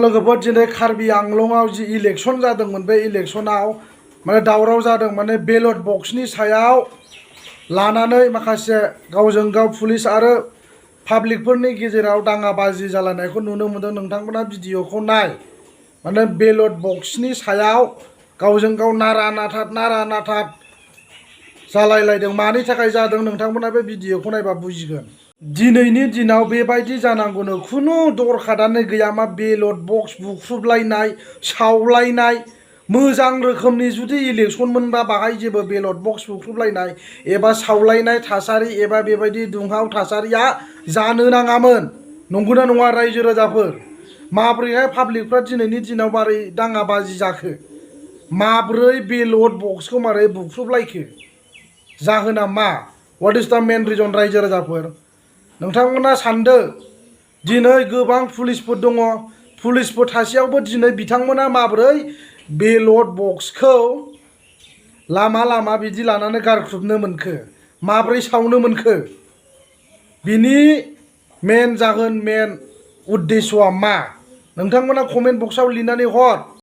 लोगोफोर दिनै कार्बि आंलंआव जि इलेक्शन जादोंमोन बे इलेक्शनाव माने दावराव जादों माने बेलट बक्सनि सायाव लानानै माखासे गावजों गाव पुलिस आरो पाब्लिकफोरनि गेजेराव दाङाबाजि जालायनायखौ नुनो मोनदों। नोंथांमोना भिडिअखौ नाय माने बेलट बक्सनि सायाव गावजों गाव नारा नाथा जालायलायदों। मानि थाखाय जादों नोंथांमोना बे भिडिअखौ नायबा बुजिगोन। दिनैनि दिनाव बेबायदि जानांगौनो खुनु दरखारानो गैया। मा बेलट बक्स बुख्रुबलायनाय सावलायनाय मोजां रोखोमनि जुदि इलेक्शन मोनबा बाहाय जेबो बेलट बक्स बुख्रुबलायनाय एबा सावलायनाय थासारि एबा बेबायदि दुंहाव थासारिया जानो नाङामोन। नंगौना नङा रायजो राजाफोर? माब्रैहाय पाब्लिकफ्रा दिनैनि दिनाव मारै दाङाबाजि जाखो? माब्रै बेलट बक्सखौ मारै बुख्रुबलायखो? जाहोना मा? व्हाट इज द मेन रिजन रायजो राजाफोर? नोंथांमोना सानदो दिनै गोबां पुलिसफोर दङ। पुलिसफोर थासेयावबो दिनै बिथांमोना माब्रै बेलट बक्सखौ लामा लामा बिदि लानानै गारख्रुबनो मोनखो? माब्रै सावनो मोनखो? बिनि मेन जाहोन मेन उद्देश्यआ मा? नोंथांमोना कमेन्ट बक्सआव लिरनानै हर।